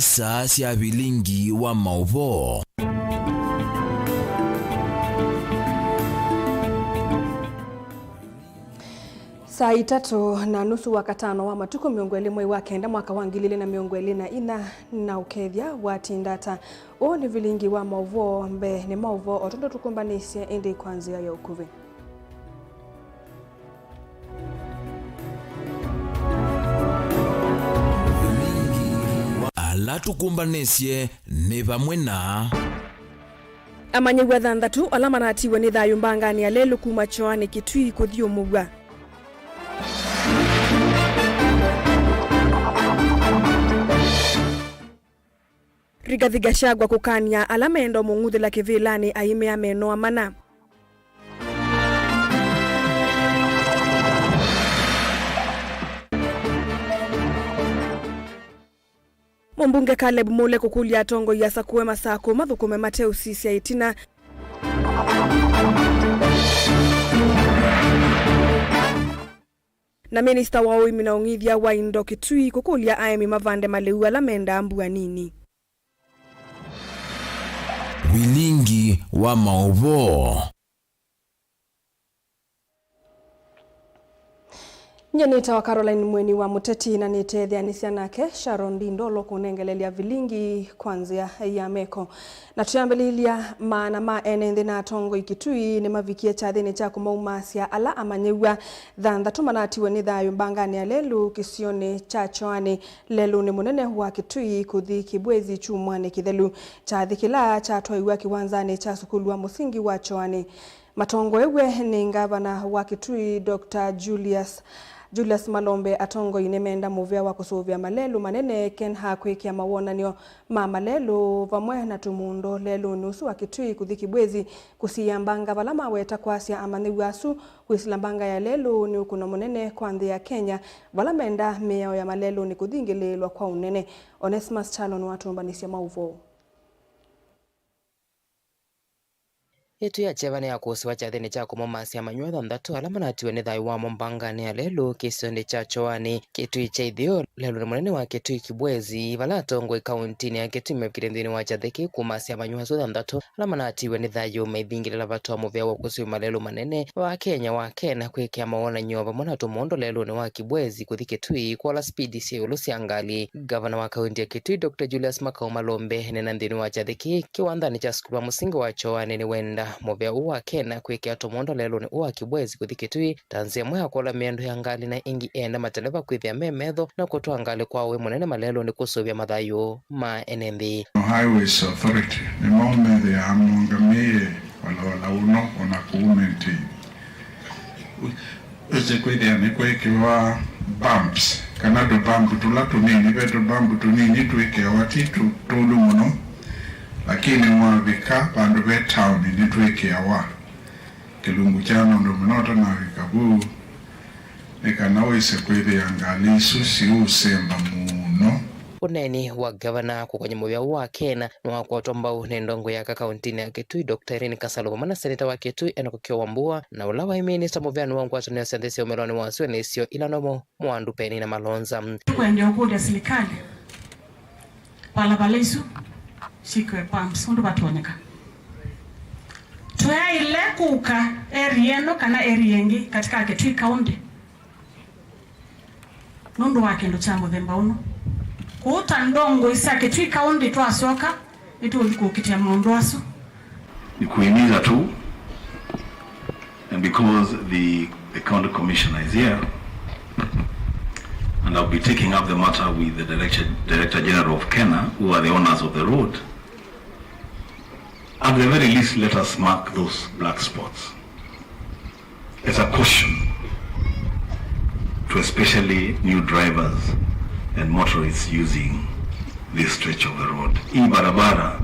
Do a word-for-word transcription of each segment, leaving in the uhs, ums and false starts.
Saa sya vilingi wa maũvoo. Saa itatũ na nusu wa katano wa matukũ, mĩongo ĩlĩ mwei wa kenda mwaka wa ngili ilĩ na mĩongo ĩlĩ na inya, na ũkethya watinda ata? Ũũ nĩ vilingi wa maũvoo. Mbee nĩ maũvoo o tondũ tũkũmbanĩsye, ĩndĩ kwa nzĩa ya ũkuvĩ. Ala tũkũmbanĩsye nĩ vamwe na. Amanyĩw'a thanthatũ ala manatiwe nĩ thayũ mbanganĩ ya lelũ kuma Kyoani Kitui kũthyũmũw'a. Rigathi Gachagua kũkany'a ala meenda ũmũng'uthĩla kĩvĩlanĩ aimea menoa mana. Mũmbunge Caleb Mule kũkũlya atongoi asakũe masakũ mathũkũme mateũsisya ĩtina. Na minista wa ũĩmi na ũng'ithya wa indo Kitui kũkũlya aĩmi mavande malĩu ala mendaa mbua nini. Vilingi wa maũvoo. Nyie nĩtawa Caroline Mweni wa Mũteti, na nĩtetheanĩsya nake Sharon Ndindolo kũnengelelya vilingi kwa nzĩa ya meko. Na twĩambĩlĩlya, maana ma ene nthĩ na atongoi Kitui nĩmavikie kyathĩnĩ kya kũmaumasya ala amanyĩw'a thanthatũ manatiwe nĩ thayũ mbanganĩ ya lelũ kĩsionĩ kya Kyoani, lelũnĩ mũnene wa Kitui kũthi Kibwezi kyumwanĩ kĩthelu. Kyathĩ kĩla kyatwaiw'a kĩwanzanĩ kya sukulu wa mũsingi wa Kyoani. Matongoew'e nĩ ngavana wa Kitui, Doctor Julius, Julius Malombe, atongoi nĩmenda mũvea wa kũsũvĩa malelũ manene, KeNHA, kwĩkĩa mawonany'o ma malelũ vamwe na tũmũũndo lelũnĩ ũsu wa Kitui kũthi Kibwezi kũsiĩa mbanga vala maweta kwasya amanyĩw'a asu kwĩsĩla mbanga ya lelũ nĩ ũkũno mũnene kwa nthĩ ya Kenya, vala menda mĩao ya malelũnĩ kũthingĩlĩĩlwa kwa ũnene. Onesmus Kyalo nĩwatũmbanĩsya maũvoo. Ĩtu ya kyeva nĩyakũsĩwa kyathĩnĩ kya kũmũmasya amanyĩw'a thanthatũ ala manatiwe nĩ thayũ wamo mbanganĩ ya lelũ kĩsionĩ kya Kyoani, Kitui kya itheo, lelũnĩ mũnene wa Kitui Kibwezi, vala atongoi kauntinĩ ya Kitui mevikĩte nthĩnĩ wa kyathĩ kĩu kũmasya amanyĩw'a asu thanthatũ ala manatiwe nĩ thayũ maithingĩlĩla vata wa mũvea wa kũsũvĩa malelũ manene wa Kenya wa KeNHA kwĩkĩa mawonany'o vamwe na tũmũũndo lelũnĩ wa Kibwezi kũthi Kitui kũola spidi sya ĩũlũ sya ngalĩ. Ngavana wa kaunti ya Kitui, Doctor Julius Makau Malombe, eneena nthĩnĩ wa kyathĩ kĩĩ kĩwanzanĩ kya sukulu wa mũsingi wa Kyoani, nĩwenda mũvea ũũ wa KeNHA kwĩkĩa tũmũũndo lelũnĩ ũũ wa Kibwezi kũthi Kitui ta nzĩa ĩmwe ya kũola mĩendo ya ngalĩ, na ĩngĩ eenda mateleva kwĩthĩa me metho na kũtwaa ngalĩ kwa ũĩ mũnene malelũnĩ kũsũvĩa mathayũ ma ene nthĩ. Highways Authority nĩmo methĩaa maũngamĩe walawala ũno o na kũũ Mentei. Wĩsĩ kwĩthĩa nĩkwĩkĩwa bumps, kana tũ bump tũla tũnini, ve tũ bump tũnini twĩkĩawa ti tũ-, tũũlũ mũno, lakini mwavika vandũ ve taoni nĩtwĩkĩawa kĩlungu kya nũndũ mũno ũtanavika vu, nĩ kana wĩse kwĩthĩa ngalĩ isu siũũsemba mũno. Ũneeni wa ngavana kũkony'a mũvea ũũ wa KeNHA nĩwakwatwa mbau nĩ ndongoi ya aka kauntinĩ ya Kitui, Doctor Irene Kasalu, vamwe na seneta wa Kitui, Enock Kĩo Wambua, na ũla waĩ minista mũvea nĩ wa ngwatanĩo sya nthĩ sya ũmelonĩ wa sua na isio ila nomo, Mwandu Penina Malonza. Tũkwenda ũkũlya silikalĩ, valala isu syĩkĩwe pumps ũndũ vatonyeka. Tũyaĩle kũka area ĩno kana area ĩngĩ katika Kitui County nũndũ wa kĩndũ kya mũthemba ũno. Kũu ta ndongoi sya Kitui County twasyoka, nĩtũũthi kũkitĩa maũndũ asu. Ni kuhimiza tu, and because the, the county commissioner is here, and I'll be taking up the matter with the director, Director General of KeNHA, who are the owners of the road. At the very least, let us mark those black spots as a caution to especially new drivers and motorists using this stretch of the road. Hii barabara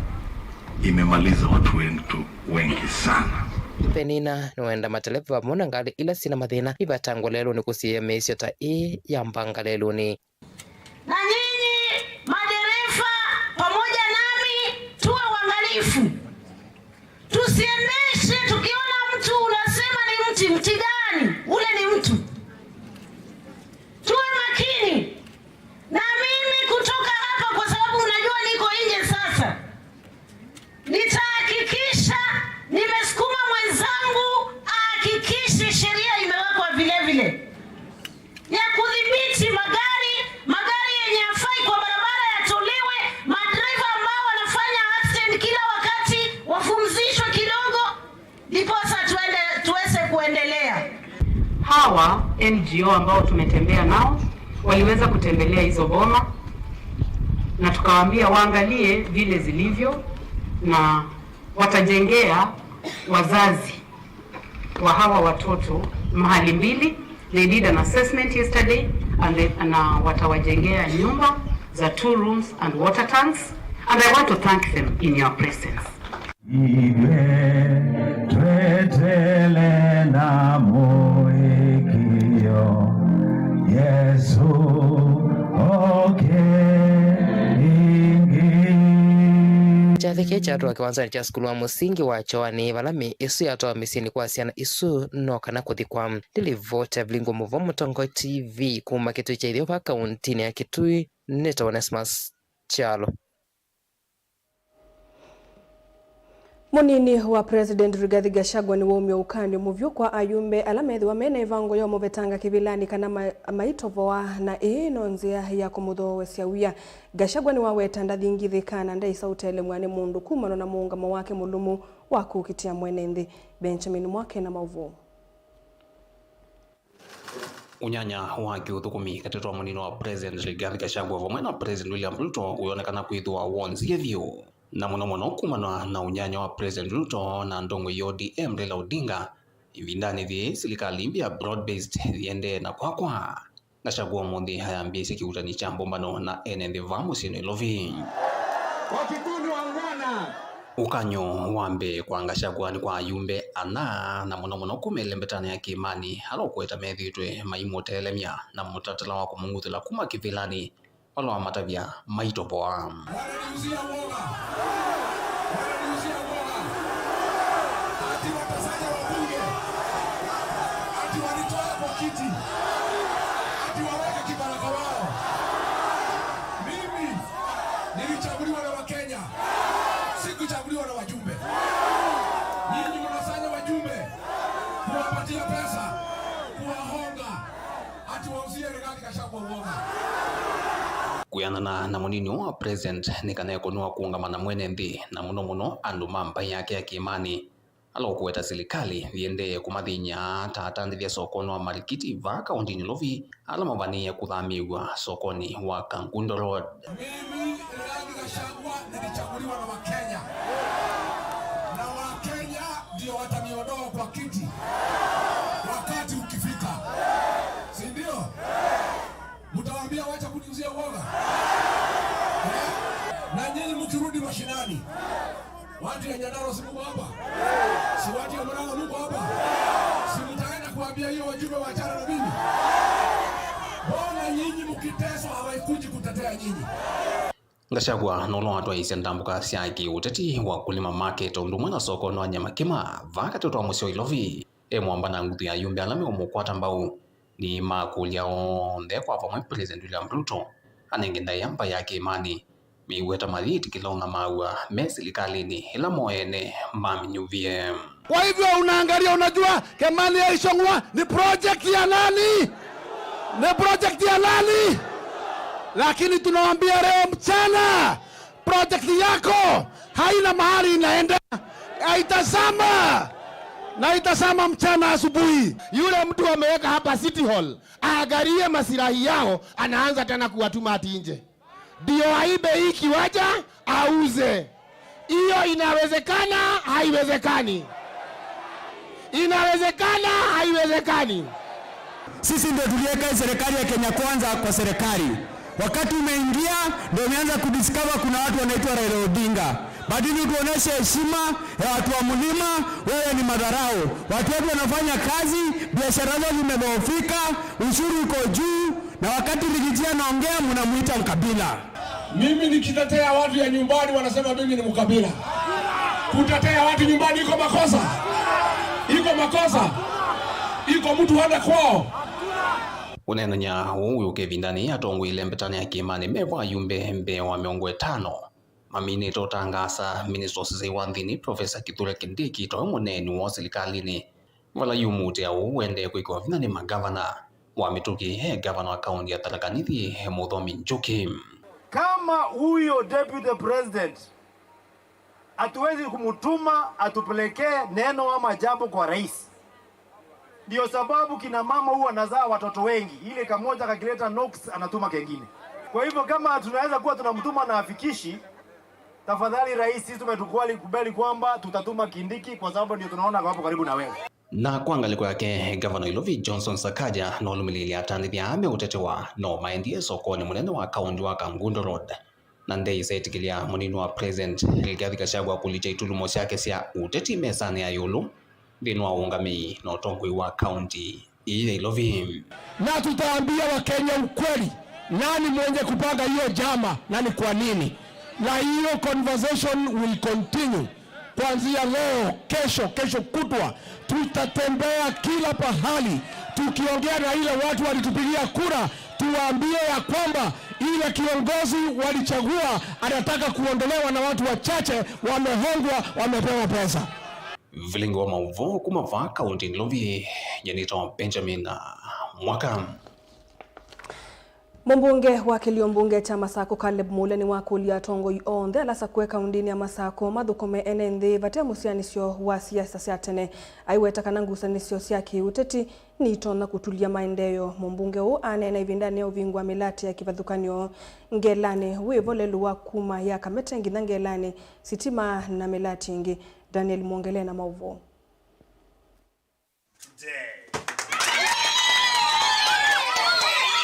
imemaliza watu wetu wengi sana. Penina nĩwenda mateleva vamwe na ngalĩ ila syĩna mathĩna ivatangwe lelũnĩ kũsiĩa mĩisyo ta ĩĩ ya mbanga lelũnĩ. Na nyinyi madereva pamoja nami tuwe waangalifu. Tusiendeshe tukiona mtu unasema ni mti, mti gani? Ule ni mtu. Tuwe makini. Na mimi kutoka hapa, kwa sababu unajua Wa N G O ambao tumetembea nao waliweza kutembelea hizo boma na tukawaambia waangalie vile zilivyo, na watajengea wazazi wa hawa watoto mahali mbili. They did an assessment yesterday and they, na watawajengea nyumba za two rooms and water tanks, and I want to thank them in your presence. Ithyĩ twĩtĩle na mũĩkĩĩo, Yesũ oke ĩngĩ. Kyathĩ kĩĩ kyatũa kĩwanzanĩ kya sukulu wa mũsingi wa Kyoani, vala mĩĩ ĩsu yatwawa mĩsyĩnĩ kwa syana isu no kana kũthikwa. Nĩ livoti ya Vilingwa Mũvo Mũtongoi T V kuma Kĩtui kya Itheo va kauntinĩ ya Kĩtui, nĩtawa Onesmus Kyalo. Mũnini wa President Rigathi Gachagua nĩwaumya ũkany'o mũvyũ kwa ayumbe ala methĩwa mena ĩvango ya ũmũvetanga kĩvĩlanĩ kana ma-, maitovoa, na ĩĩ no nzĩa ya kũmũthoowesya wia. Gachagua nĩwaweta ndathingithĩkaa na ndaĩsa ũtelemw'a nĩ mũndũ kumana na mũũngamo wake mũlũmu wa kũkitĩa mwene nthĩ. Benjamin Mwake na maũvoo. Ũnyanya wa kĩũthũkũmi katĩ wa mũnini wa President Rigathi Gachagua vamwe na President William Ruto ũyonekana kwĩthĩwa wonzie vyũ, na mũno mũno kumana na ũnyanya wa President Ruto na ndongoi ya O D M Raila Odinga ĩvindanĩ yĩĩ silikalĩ mbya broad-based yĩendee na kwakwa. Gachagua ũmũnthĩ ayambĩĩsye kĩuutani kya mbũmbano na ene nthĩ vaa mũsyĩ Nairobi. Wakikuyu ni wangwana. Ũkany'o wa mbee kwa Gachagua nĩ kwa ayumbe ana, na mũno mũno kuma ĩlembetanĩ ya kĩĩmanĩ, ala ũkweta methĩĩtwe maimũtelemya na mũtatala wa kũmũng'uthũla kuma kĩvĩlanĩ, vala wamatavya maitovoa. Wananiuzia uoga. Wananiuzia uoga. Ati watasanya wabunge. Ati walitoa kwa kiti. Ati waweke kibaraka wao. Mimi nilichaguliwa na Wakenya. Sikuchaguliwa na wajumbe. Nyinyi mnasanya wajumbe kuwapatia pesa, kuwahonga. Ati wauzie Rigathi Gachagua uoga. Kwĩanana na mũnini wa president, nĩ kana ekũnwa kũũngama na mwene nthĩ, na mũno mũno andũ ma mbaĩ yake ya kĩĩmanĩ, ala ũkũweta silikalĩ yĩendee kũmathĩny'a ta atandĩthya sokonĩ wa Marikiti vaa kaũntinĩ Nairobi, ala mavanĩĩe kũthamĩĩw'a sokonĩ wa Kangundo Road. Mimi Rigathi Gachagua nilichaguliwa na Wakenya. Na Wakenya ndio wataniondoa kwa kiti wakati ukifika. Si ndio? Mtawaambia wacha kuniuzia uoga. Eh? Na nyinyi mkirudi mashinani, watu ya Nyandarua si mko hapa? Si watu ya Murang'a mko hapa? Si mtaenda kuambia hiyo wajumbe waachane na mimi? Mbona nyinyi mkiteswa hawaikuji kutetea nyinyi? Gachagua nũla watwaĩĩsye ndambũka sya kĩũteti wa Wakulima Market o ũndũ ũmwe na sokonĩ wa Nyamakima vaa katĩ wa mũsyĩ wa Nairobi. E mwamba na nguthu ya ayumbe ala meũmũkwata mbau nĩmakũlya onthe kwa vamwe President William Ruto anenge ndaĩa mbaĩ ya kĩĩmanĩ, mĩweta mathi ĩtĩkĩla ũng'amaaw'a me silikalĩnĩ ĩla mo ene maminyuvie. Kwa hivyo unaangalia, unajua Kemani ya Ichong'wa ni project ya nani? Ni project ya nani? Lakini tunawaambia leo mchana, project yako haina mahali inaenda. Haitazama. Na itazama mchana asubuhi. Yule mtu ameweka hapa City Hall, aangalie masilahi yao, anaanza tena kuwatuma ati nje. Ndio aibe hii kiwanja, auze. Hiyo inawezekana? Haiwezekani. Inawezekana? Haiwezekani. Sisi ndio tuliweka hii serikali ya Kenya Kwanza kwa serikali. Wakati umeingia, ndio umeanza kudiscover kuna watu wanaitwa Raila Odinga. Badili tuoneshe heshima ya watu wa mlima, wewe ni madharau. Watu wetu wanafanya kazi, biashara zao zimedhoofika, ushuru uko juu, na wakati Rigiji anaongea, mnamuita mkabila. Mimi nikitetea watu ya nyumbani, wanasema mimi ni mkabila. Kutetea watu nyumbani iko makosa? Iko makosa? Iko mtu hana kwao? Ũneenany'a ũu wĩũka ĩvindanĩ atongoi lembetanĩ ya kĩĩmanĩ me vo ayumbe mbee wa mĩongo ĩtano maminĩte ũtangaasa Minister wa ũseseĩ wa nthĩnĩ Professor Kithure Kindiki ta we mũneeni woo silikalĩnĩ, vala yumũtĩa ũu ũendee kwĩkĩwa vinya nĩ magavana. Wa mĩtũkĩ e gavana wa kaũnti ya Tharaka Nithi e Mũthomi Njuki. Kama huyo deputy president hatuwezi kumtuma atupelekee neno ama jambo kwa rais, Ndio sababu kina mama huwa wanazaa watoto wengi, ile kamoja kakileta nuksi anatuma kengine. Kwa hivyo kama tunaweza kuwa tunamtuma na afikishi, tafadhali rais, sisi tumetukubali, kubali kwamba tutatuma Kindiki kwa sababu ndio tunaona ako hapo karibu na wewe. Na kwa ngalĩko yake, Ngavana Ilovi Johnson Sakaja nũlũmĩlĩilye atandĩthya aa meũtetewa no maendie sokonĩ mũnene wa kaũnti wa Kangundo Road, na ndeĩsa ĩtĩkĩlya mũnini wa President Rigathi Gachagua kũlikya itulumo syake sya ũteti mesanĩ ya ĩũlũ nthĩnĩ wa ũũngamĩi na ũtongoi wa kaũnti ii ya Ilovi. Na tutaambia Wakenya ukweli, nani mwenye kupanga hiyo njama na ni kwa nini. Na hiyo conversation will continue kuanzia leo, kesho, kesho kutwa. Tutatembea kila pahali tukiongea na ile watu walitupigia kura, tuwaambie ya kwamba ile kiongozi walichagua anataka kuondolewa na watu wachache wamehongwa, wamepewa pesa. Vilingi wa maũvoo kuma vaa kaũntĩnĩ Ilovi, nyenĩtwa Benjamin Mwaka. Mũmbunge wa kĩlio mbunge kya Masakũ Caleb Mule nĩwakũlya atongoi onthe ala asakũe kaũntĩnĩ ya Masakũ mathũkũme ene nthĩ vate mũsyaanĩsyo wa siasa sya tene. Aiweta kana ngusanĩsyo sya kĩũteti nitonya kũtulya maendeeo. Mũmbunge ũũ aneena ĩvindanĩ ya ũvingũa mĩlatĩ ya kĩvathũkany'o Ngelanĩ wĩvo lelũ wa kuma ya Kamete nginya Ngelanĩ, sitima na mĩlatĩ ĩngĩ. Daniel Mwongele na maũvoo.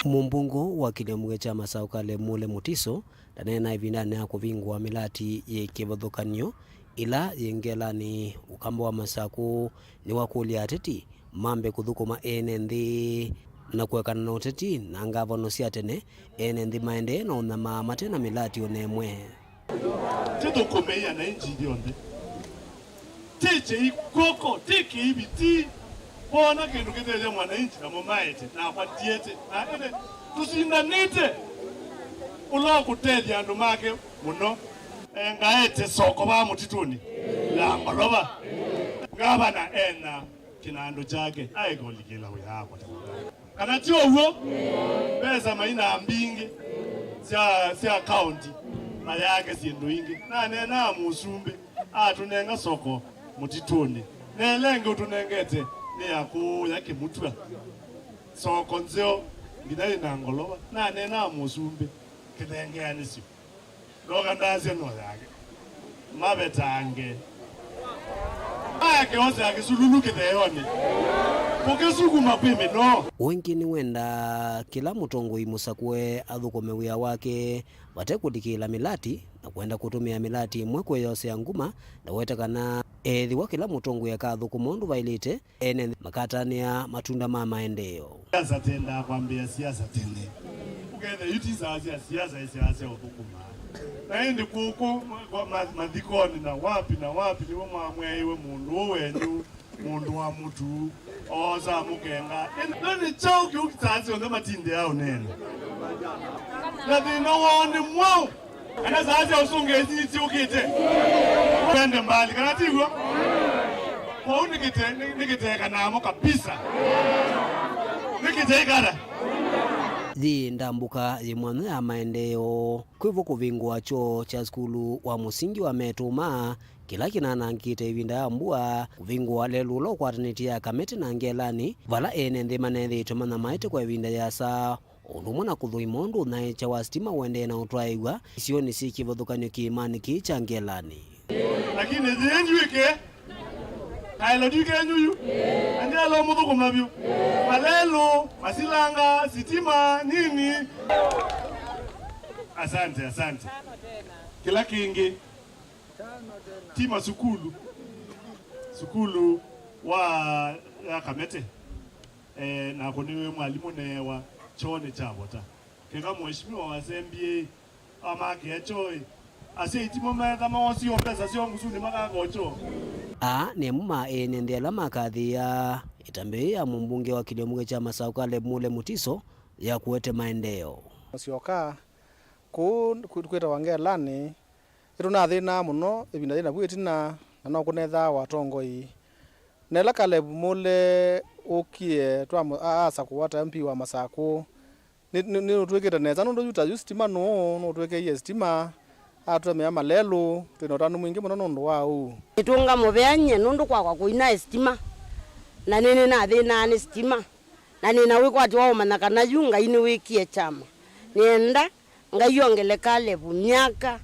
Mũmbunge wa kĩlio mbunge kya Masakũ Caleb Mule Mutiso ndaneena ĩvindanĩ ya kũvingũa mĩlatĩ yĩ kĩvathũkany'o ĩla yĩ Ngelanĩ. Ũkamba wa Masakũ nĩwakũlya ateti mambe kũthũkũma ene nthĩ na kũekana na ũteti na ngavano sya tene, ene nthĩ maendee na ũnyamaa mate na mĩlatĩ o na ĩmwe. Tũthũkũmei ananchi ithyonthe. Ti kĩkw'oko, ti kĩiviti. Wona kĩndũ kĩtethya mwananchi na mũmaete, nakwa ndiete. Na ĩndĩ tũsindanĩte. Ũla ũkũtethya andũ make mũno. Engaete soko va mũtitũnĩ ya Ngolova. Ngavana ena kĩnandũ kyake, aĩkũlikĩla wĩa wakwa tafadhali. Kana ti ũw'o? Mbesa mainaa mbingĩ sya, sya kaũnti, mayake syĩndũ ingĩ. Naneenaa mũsumbĩ, atũnenga soko mũtitũnĩ. Na ĩla ĩngĩ ũtũnengete nĩ ya kũũya kĩmũtw'a. Soko nzeo, nginya yĩ na ngolova. Naneenaa mũsumbĩ kĩthengeanĩsyo. Ndoka ndasya no yake. Mavetange. Aya kĩosa ya kĩsululu kĩtheonĩ. Kũkĩsukuma kwĩ mĩnoo. Ũngĩ nĩwenda kĩla mũtongoi mũsakũe athũkũme wĩa wake vate kũlikĩla mĩlatĩ na kwenda kũtũmĩa mĩlatĩ ĩmwe kwĩyosea nguma, na weta kana ethĩwa kĩla mũtongoi akathũkũma ũndũ vaĩlĩte, ene nthĩ makatanĩa matunda ma maendeeo. Siasa tendaa kwambĩĩa siasa tene. Ũkethĩa yu ti saa sya siasa, ĩ saa sya ũthũkũma. Na ĩndĩ kũkũ ma-, ma-, mathikonĩ na wapi na wapi nĩw'o mwamwĩaiwe mũndũ ũũ wenyu, mũndũ wa mũtu, oosaa mũkenga. Ĩndĩ nĩ kyaũ kĩu saa syonthe matindĩaa ũneena? Na thĩna woo nĩ mwaũ? Kana saa sya ũsũngĩĩsi nĩsyũkĩte? Twende mbali, kana ti w'o? Kwoou nĩkĩte-, nĩ-, nĩkĩteekanaa mo kabisa. Nĩkĩteekana. Yĩ ndambũka yĩ mwanya ya maendeeo, kwĩvo kũvingũa kyoo kya sukulu wa mũsingi wa Metũma kĩla kĩnanangĩte ĩvinda ya mbua, kũvingũa lelũ ũla ũkwatanĩtye ya Kamete na Ngelani, vala ene nthĩ manethĩĩtwe manyamaĩte kwa ĩvinda yĩasa, o ũndũ ũmwe na kũthũima ũndũ ũnyaĩĩkya wa sitima ũendee na ũtwaĩĩw'a isionĩ syĩ kĩvathũkany'o kĩĩmanĩ kĩĩ kya Ngelani. Lakini yenyu ĩke. Kaelo ndyĩ kenyu yu. Angelo mũthũkũma vyũ. Malelũ, masilanga, sitima, nini. Asante, asante. Kĩla kĩngĩ. Ti masukulu. Sukulu wa, ya Kamete. Eh, nakwa nĩwe mwalimũ neewa kyoo nĩ kya vota. Keka mheshimiwa wa S M B A amakĩa kyoo, asyai timo metha maosio mbesa syoo ngusunĩ makaka kyoo. Aa nĩ amwe ma ene nthĩ ala makathĩĩa ĩtambya yĩĩ ya mũmbunge wa kĩlio mbunge kya Masaũ Caleb Mule Mutiso ya kũete maendeeo. Mũsyoka kũu kwĩ-, kwĩtawa Ngelani, nĩtũnathĩnaa mũno ĩvinda yĩ navu ĩtina, na no kũnethaa wa atongoi. Na ĩla Caleb Mule ũkie twamu-, a-, asakũwa ta M P wa Masakũ, nĩ, nĩ, nĩũtwĩkĩte nesa nũndũ yu ta yu sitima nũũ nũtwĩkĩie sitima, atũtemea malelũ, twĩ na ũtanu mwingĩ mũno nũndũ wa ũu. Nĩtũngamũvea nyie nũndũ kwakwa kũinae sitima, Na nĩnĩnathĩnaa nĩ sitima, na nĩna wĩkwatyo wa ũmanya kana yu Ngai nĩwĩkie kyama. Nĩenda Ngai ongeleka levu myaka,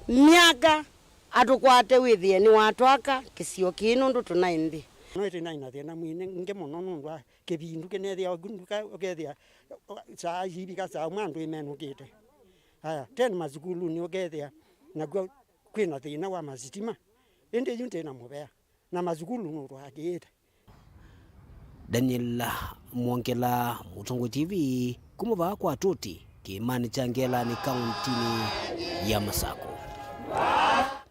myaka, atũkwate wĩthĩe nĩwatwaka kĩsio kĩĩ nũndũ tũnaĩ nthĩ. No ĩtĩ naĩ na thĩna mwingĩ mũno nũndũ wa kĩvindu kĩnethĩawa nduka, ũkethĩa saa iivika saa ũmwe andũ ĩmenũkĩte. Aya, tena masukulunĩ ũkethĩa nakw'o kwĩna thĩna wa masitima, ĩndĩ yu ndĩ na mũvea na masukulu nũtwaakĩĩte. Daniel Mwongela, Mũtongoi T V, kuma vaa kwa Tũti, kĩĩmanĩ kya Ngelani, kauntinĩ ya Masakũ.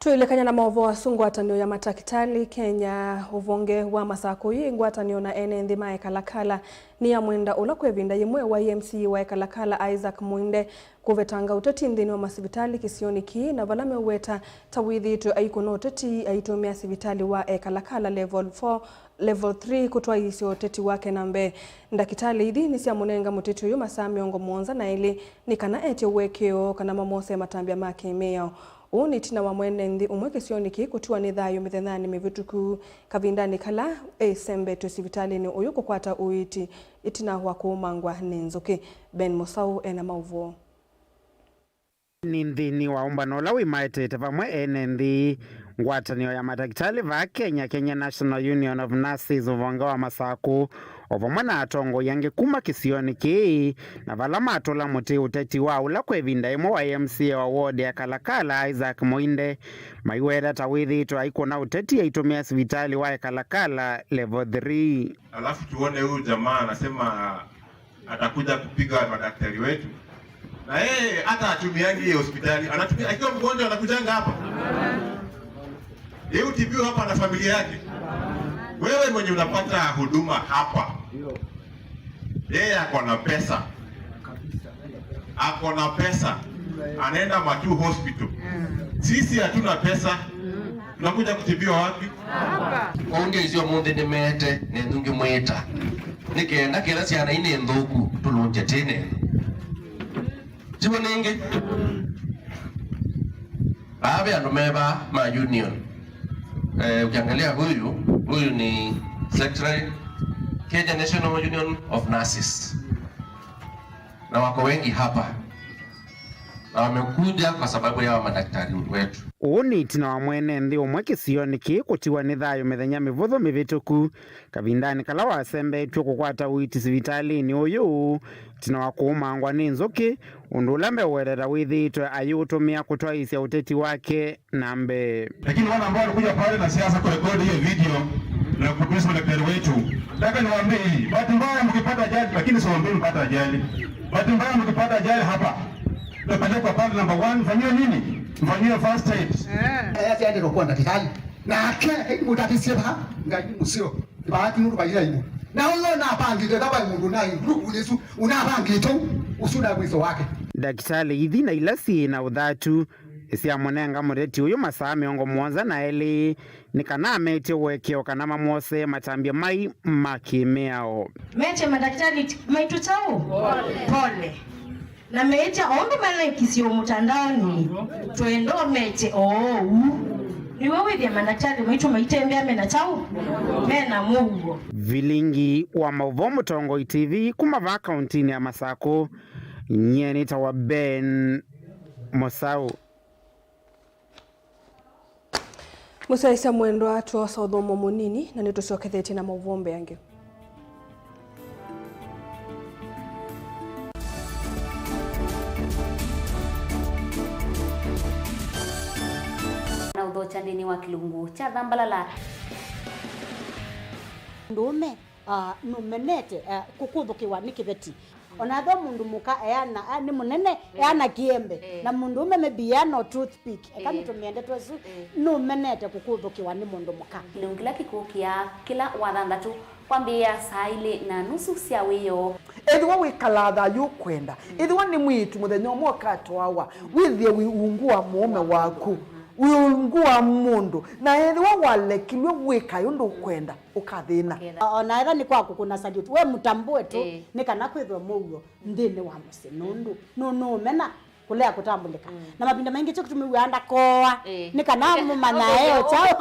Twĩlekany'a na maũvoo asu, ngwatanĩo ya matakĩtalĩ Kenya, ũvonge wa Masakũ yĩ ngwatanĩo na ene nthĩ ma Ekalakala nĩyamwenda ũla kwa ĩvinda yĩmwe waĩ M C A wa Ekalakala, Isaac Muinde, kũvetanga ũteti nthĩnĩ wa masivitalĩ kĩsionĩ kĩĩ, na vala meũweta ta wĩthĩĩtwe aikũna ũteti aitũmĩa sivitalĩ wa Ekalakala Level four, Level three kũtwaĩĩsya ũteti wake na mbee. Ndakĩtalĩ ithi nĩsyamũnenga mũteti ũyũ masaa mĩongo mũonza na elĩ nĩ kana etye ũekeo kana mamwose matambya ma kĩ-mĩao. Ũũ nĩ ĩtina wa mwene nthĩ ũmwe kĩsionĩ kĩĩ kũtiwa nĩ thayũ mĩthenyanĩ mĩvĩtũku, kavindanĩ kala esembetwe sivitalĩnĩ ũyũ kũkwata ũiiti ĩtina wa kũũmangwa nĩ nzũkĩ. Ben Mũsaũ ena maũvoo. Nĩ nthĩnĩ wa ũmbano ũla wĩmaetete vamwe ene nthĩ, ngwatanĩo ya matakĩtalĩ vaa Kenya, Kenya National Union of Nurses, ũvonge wa Masakũ, o vamwe na atongoi angĩ kuma kĩsionĩ kĩĩ, na vala matũla mũtĩ ũteti wa ũla kwa ĩvinda ĩmwe wa M C A wa ward ya Kalakala, Isaac Muinde, maiweta ta wĩthĩĩtwe aikũna ũteti aitũmĩa sivitalĩ wa Kalakala Level three. Alafu tuone huyu jamaa anasema atakuja kupiga madaktari wetu. Na yeye hata hatumiangi hiyo hospitali. Anatumia, akiwa mgonjwa anakujanga hapa. Yeye hutibiwa hapa na familia yake. Wewe mwenye unapata huduma hapa. Yeye ako na pesa. Ako na pesa. Anaenda Matuu Hospital. Sisi hatuna pesa. Tunakuja kutibiwa wapi? Kwoou ngĩsĩ ũmũnthĩ nĩmeete, nenyu ngĩmwĩta, nĩ kenda kĩla syana inĩ nthũku tũlũngye tĩ nenyu. Tiw'o nĩngĩ? Aa ve andũ me vaa ma union. Eh, ukiangalia huyu, huyu ni secretary, Kenya National Union of Nurses. Na wako wengi hapa. Na wamekuja kwa sababu ya hawa madaktari wetu. Ũũ nĩ ĩtina wa mwene nthĩ ũmwe kĩsionĩ kĩĩ kũtiwa nĩ thayũ mĩthenya mĩvũthũ mĩvĩtũku, kavindanĩ kala wasembetw'e kũkwata ũiiti sivitalĩnĩ ũyũ, ĩtina wa kũũmangwa nĩ nzũkĩ, ũndũ ũla mbee ũwetete wĩthĩĩtwe ayĩũtũmĩa kũtwaĩĩsya ũteti wake na mbee. Lakini wale ambao walikuja pale na siasa kurekodi hiyo video na kutusi madaktari wetu, nataka niwaambie hii, bahati mbaya mkipata ajali, lakini siwaambie mpata ajali. Bahati mbaya mkipata ajali hapa, utapelekwa pale number one, mfanyiwe nini? Mfanyiwe first aid. Eh. Aya siende kwa ndakitari. Nake, eh, mutatisye ba, ngai musio. Bahati nuru bayira imu. Na uyo napangite kaba mundu na group yesu, unapangite usu na mwiso wake. Ndakitari ithi na ila syĩ na ũthatu, syamũnenga mũteti ũyũ masaa mĩongo mũonza na elĩ nĩ kana ametye ũekeo kana mamwose matambya mai ma kĩ-mĩao. Mete madakitali maitũ kyaũ? Pole. Na meĩtya o ũndũ manaĩkisye mũtandaonĩ, twenda ũmete oou. Nĩw'o wĩthĩa madakitali maitũ maitembea mena kyaũ? Mena mũuo. Vilingi wa maũvoo Mũtongoi T V kuma vaa kauntinĩ ya Masakũ, nyie nĩtawa Ben Mũsaũ. Mũsyaĩĩsya mwendwa, twosa ũthũmũo mũnini na nĩtũsyokethetye na maũvoo mbee angĩ. Na ũthokya nthĩnĩ wa kĩlungu kya thambalala. Mũndũũme, ah, nũmenete, ah, kũkũthũkĩwa nĩ kĩveti. Ona ethĩwa mũndũ mũka eana, a, nĩ mũnene, eh, eana kĩembe, eh, na mũndũũme maybe eana o toothpick, eka, eh, nĩtũmĩe ndeto ĩsu, eh, nũmenete kũkũthũkĩwa nĩ mũndũ mũka. Kĩlungu kĩla kĩkũkĩa kĩla Wathanthatũ kwambĩĩa saa ilĩ na nusu sya wĩoo. Ethĩwa wĩkalaa thayũ ũkwenda, mm, ethĩwa nĩ mwĩĩtu mũthenya ũmwe ũkatwawa, mm, wĩthĩe wĩ ungu wa mũũme waku, wĩ ungu wa mũndũ, na ethĩwa walekilw'e wĩkae ũndũ ũkwenda, ũkathĩna. Ũkethĩa. O-, ona etha nĩ kwa kũkũna salute, we mũtambũe tu, ĩĩ, nĩ kana kwĩthwe mũuo nthĩnĩ wa mũsyĩ, nũndũ nũ-, nũũmena kũlea kũtambũlĩka. Mm. Na mavinda maingĩ kyo kĩtumi wĩaa ndakoa, ĩĩ, nĩ kana mũmanyae o kyaũ.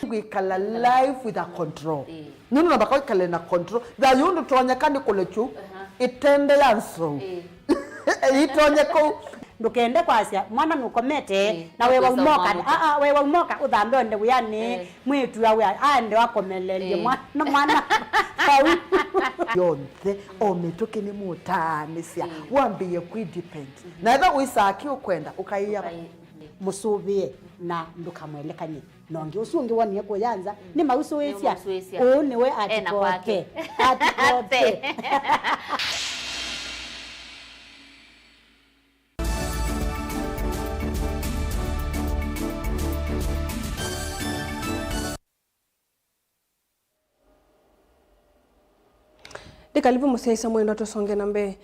Kwĩkala life with a control. Ĩĩ. Nũndũ namba kwĩkale na control. Thayũ ndũtonyeka nĩ kũlekyu. Aha. Ĩtende ya nzou. Ĩĩ. Ĩtonye kũu. Ndũkende kwasya mwana nũkomete. Ĩĩ. Na wewa umoka. Aa, wewa umoka ũthambe onde wĩanĩ. Ĩĩ. Mwĩĩtu awe aende wakomelelye. Ĩĩ. Mwana, mwana. Vau. Yonthe, o mĩtũkĩ nĩmũtaanĩsya. Ĩĩ. Wambĩĩe kwĩ depend. Na ethwa wĩsaa kĩ ũkwenda, ũkaĩa. Mũsũvĩe na ndũkamwelekany'e na ũngĩ. Ũsu ũngĩ wonie kũya nza, nĩ mausũĩsya. Nĩ mausũĩsya. Ũũ nĩwe. Ena kwake. Atikote. Atikote. Ndĩkalivu mũsyaĩĩsya mwendwa, tũsonge na mbee.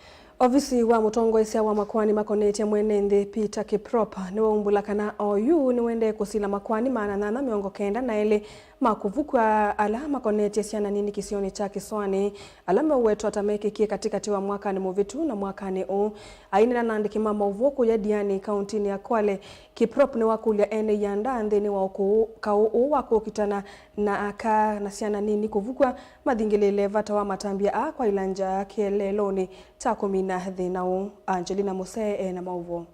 Ovisi wa mũtongoesya wa makoani makonetye mwene nthĩ Peter Kiprop nĩwaumbũla kana oyu nĩwendee kũsila makoani maana nyanya mĩongo kenda na elĩ ma kũvukw'a ala makonetye syana nini kĩsionĩ kya Kĩsoanĩ, ala meũwetwa ta mekĩkie katĩkatĩ wa mwakanĩ mũvĩtu na mwakanĩ ũũ. Aineena na andĩki ma maũvoo kũya Diani, kauntinĩ ya Kwale, Kiprop nĩwakũlya ene ianda nthĩnĩ wa ũkũũ, kaũ ũũ wa kũkitana na aka na syana nini kũvukw'a mathingĩlĩĩle vata wa matambya aa kwa ilanja kĩeleelonĩ kya kũmina thĩna ũũ. Angelina Musee e na maũvoo.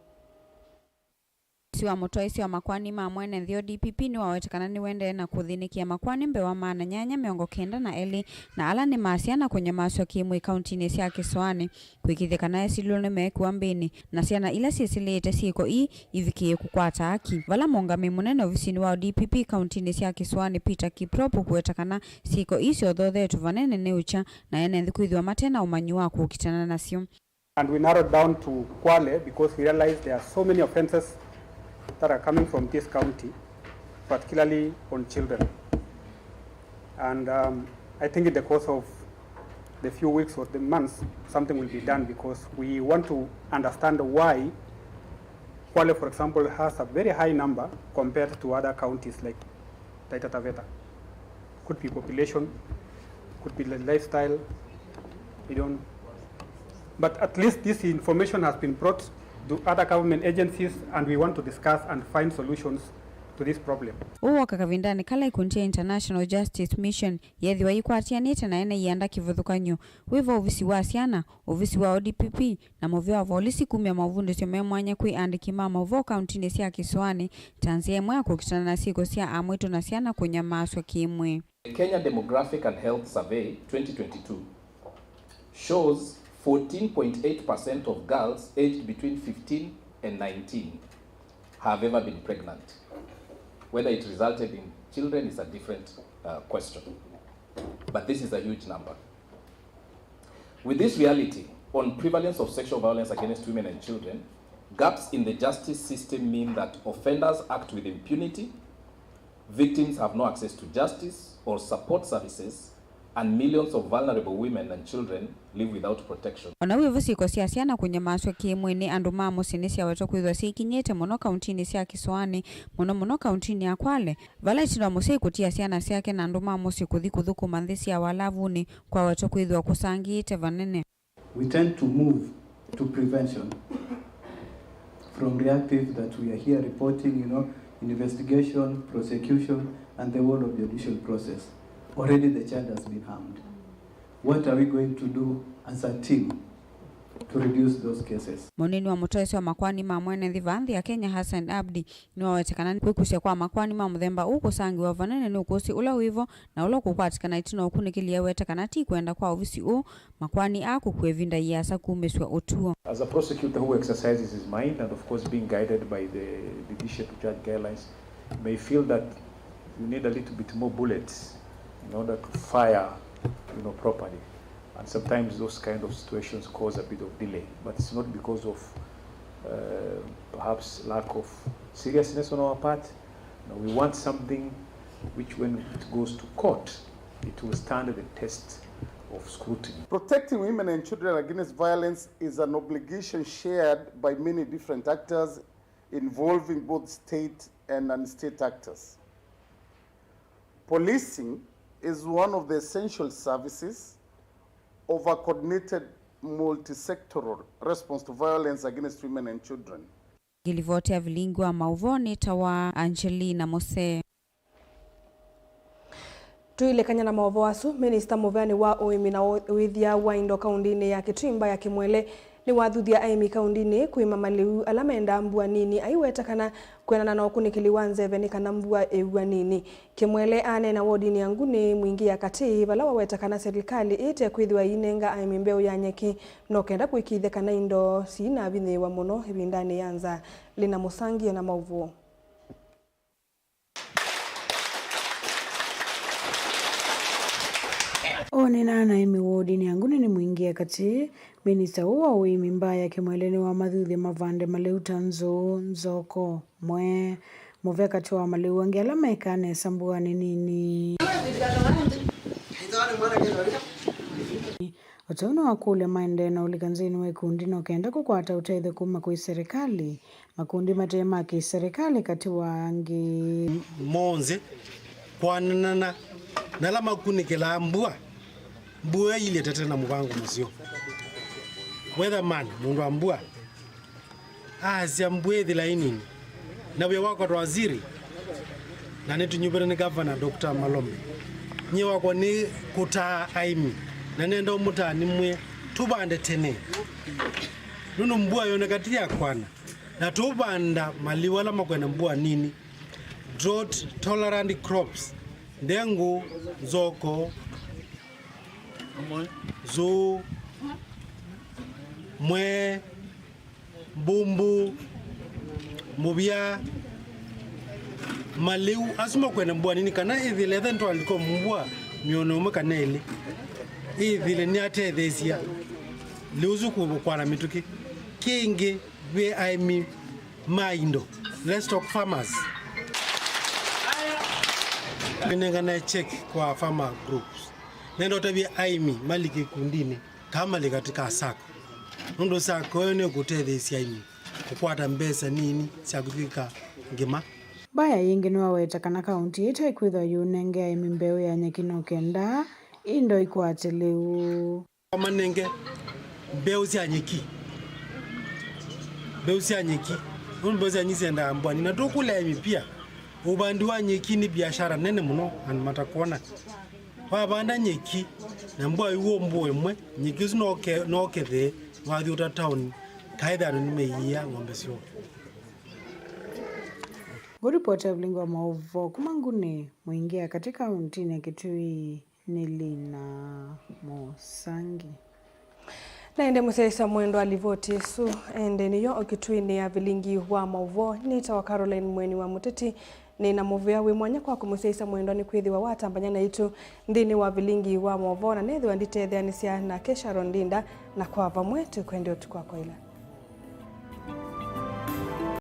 Ovisi wa mũtwaĩsya wa makoani ma mwene nthĩ, O D P P, nĩwaweta kana nĩwendee na kũthĩnĩkĩa makoani mbee wa maana nyanya mĩongo kenda na elĩ na ala nĩ ma syana kũnyamasw'a kĩ-mwĩĩ kauntinĩ sya Kĩsoanĩ, kũĩkĩĩthya kana esilĩlo nĩmeekĩwa mbĩnĩ, na syana ila syĩsĩlĩĩte syĩko ii ivikĩĩe kũkwata aki. Vala mũũngamĩi mũnene ovisinĩ wa O D P P kauntinĩ sya Kĩsoanĩ, Peter Kiprop, ũkũweta kana syĩko ii syothothetwe vanene nĩ ũkya na ene nthĩ kwĩthĩwa mate na ũmanyi wa kũkitana nasyo. And we narrowed down to Kwale because we realized there are so many offenses that are coming from this county, particularly on children. And, um, I think in the course of the few weeks or the months, something will be done because we want to understand why Kwale, for example, has a very high number compared to other counties like Taita Taveta. Could be population, could be li-, lifestyle, we don't. But at least this information has been brought to other government agencies, and we want to discuss and find solutions to this problem. Ũũ woka kavindanĩ kala ikundi ya International Justice Mission yeethĩwa ikwatĩanĩte na ene ianda kĩvathũkany'o, wĩva ovisi wa syana, ovisi wa O D P P, na mũvĩa wa volisi kumya maũvundĩsyo me mwanya kwĩ andĩki ma maũvoo kauntinĩ sya Kĩsoanĩ ta nzĩa ĩmwe ya kũkitana na syĩko sya amwĩtũ na syana kũnyamasw'a kĩ-mwĩĩ. The Kenya Demographic and Health Survey twenty twenty-two shows fourteen point eight percent of girls aged between fifteen and nineteen have ever been pregnant. Whether it resulted in children is a different, uh, question. But this is a huge number. With this reality on prevalence of sexual violence against women and children, gaps in the justice system mean that offenders act with impunity, victims have no access to justice or support services, and millions of vulnerable women and children live without protection. O na wĩvo syĩko sya syana kũnyamasw'a kĩ-mwĩĩ nĩ andũ ma mũsyĩ nĩsyawetwa kwĩthĩwa syĩkinyĩte mũno kauntinĩ sya Kĩsoanĩ, mũno mũno kauntinĩ ya Kwale, vala ĩtina wa mũsyai kũtia syana syake na andũ ma mũsyĩ kũthi kũthũkũma nthĩ sya walavunĩ kwawetwa kwĩthĩwa kũsangĩĩte vanene. We tend to move to prevention from reactive that we are here reporting, you know, investigation, prosecution, and the whole of judicial process. Already the child has been harmed. What are we going to do as a team to reduce those cases? Mũnini wa mũtwaĩsya wa makoani ma mwene nthĩ vaa nthĩ ya Kenya, Hassan Abdi, nĩwawete kana kwĩkusya kwa makoani ma mũthemba ũũ kũsangĩwa vanene nĩ ũkũsĩ ũla wĩvo na ũla ũkũkwatĩkana ĩtina wa ũkunĩkĩli. Ewete kana ti kwenda kwa ovisi ũũ makoani aa kũkua ĩvinda yĩasa kumĩsw'a ũtuo. As a prosecutor who exercises his mind and of course being guided by the judiciary to judge guidelines, may feel that you need a little bit more bullets in order to fire, you know, properly. And sometimes those kind of situations cause a bit of delay, but it's not because of, uh, perhaps lack of seriousness on our part. No, we want something which, when it goes to court, it will stand the test of scrutiny. Protecting women and children against violence is an obligation shared by many different actors involving both state and non-state actors. Policing is one of the essential services of a coordinated multi-sectoral response to violence against women and children. Ngĩlivoti ya vilingi wa maũvoo nĩtawa Angelina Mose. Tũilekany'a na maũvoo asu, minista mũveanĩ wa ũĩmi na ũĩthya wa indo kaũndĩnĩ ya Kitui Mbaya Kimwele nĩwathuthya aĩmi kaũndĩnĩ kũĩma malĩu ala mendaa mbua nini, aiweta kana kwĩanana na ũkunĩkĩli wa nzeve nĩ kana mbua ĩw'a nini. Kimwele aneena wodinĩ ya Nguni Mwingi ya Katĩ, vala waweta kana silikalĩ ĩte kwĩthĩwa ĩinenga aĩmi mbeũ ya nyeki, no kenda kũĩkĩĩthya kana indo siinavinyĩĩwa mũno ĩvindanĩ ya nzaa. Lina Mũsangi ena maũvoo. Ũneenaa na aĩmi wodinĩ ya Nguni Mwingi ya Katĩ, minista ũũ wa ũĩmi Mbaya Kimwele nĩwamathuthya mavande malĩu ta nzũũ, nzoko, mwee, mũvea katĩ wa malĩu angĩ ala mekaa nesa mbuanĩ nini. O ta ũu nĩwakũlya maendee na ũlika nthĩnĩ wa ikundi no kenda kũkwata ũtethyo kuma kwĩ serikali, makundi mate ma kĩ-serikali katĩ wa angĩ. Monthe kwananana na ala makunĩkĩlaa mbua, mbua ĩilye tete na mũvango mũseo. Weatherman, mũndũ wa mbua, aasya mbua ĩthĩla ĩnini, na wĩa wakwa ta waziri, na nĩtũnyuvĩte nĩ Gavana Doctor Malome. Nyie wakwa nĩ kũtaa aĩmi, na nenda ũmũtaa nĩmwĩe tũvande tene, nũndũ mbua yoneka ti ya kwana, na tũvanda malĩu ala makwenda mbua nini, drought tolerant crops, ndengũ, nzoko, nzũũ, mwee, mbumbu, mũvya, malĩu asu makwenda mbua nini, kana ĩthĩle etha nĩtwaandĩka mbua mĩono ĩmwe kana ĩlĩ, ĩthĩle nĩyatetheesya lĩu ũsu kũkwana mĩtũkĩ. Kĩngĩ, ve aĩmi ma indo, livestock farmers. Nĩnengane check kwa farmer groups. Nenda ũtavye aĩmi malike ikundinĩ, kana malike katĩ ka sacco. Nũndũ sacco ĩyo nĩkũtetheesya aĩmi kũkwata mbesa nini sya kũtw'ĩka ngĩma. Mbaya yĩngĩ nĩwaweta kana kaũnti ĩte kwĩthwa yũnenge aĩmi mbeũ ya nyeki no kenda indo ikwate lĩu. Manenge mbeũ sya nyeki. Mbeũ sya nyeki. Nũndũ mbeũ sya nyeki syendaa mbua nini. Na tũkũlya aĩmi pia, ũvandi wa nyeki nĩ biashara nene mũno andũ matakwona. Wavanda nyeki, na mbua ĩw'a mbua ĩmwe, nyeki ũsu no ũke-, no ũkethĩe wathi ũta taoni, kaĩthĩa andũ nĩmeiĩa ng'ombe syoo. Ngũripoti ya vilingi wa maũvoo kuma Nguni Mwingi ya Katĩ kaũntinĩ ya Kitui. Nĩ Lina Mũsangi. Na ĩndĩ mũsyaĩĩsya mwendwa, livoti ĩsu ĩndĩ nĩyo ũkĩtwinĩa vilingi wa maũvoo. Nĩtawa Caroline Mweni wa Mũteti. Nĩ na mũvea wĩ mwanya kwa kũmũsyaĩĩsya mwendwa nĩkwĩthĩwa watambany'a naitũ nthĩnĩ wa vilingi wa maũvoo, na nĩthĩwa nditetheanĩsya nake Sharon Ndinda, na kwa vamwe tũkwendea ũtukũ wa kwaĩla.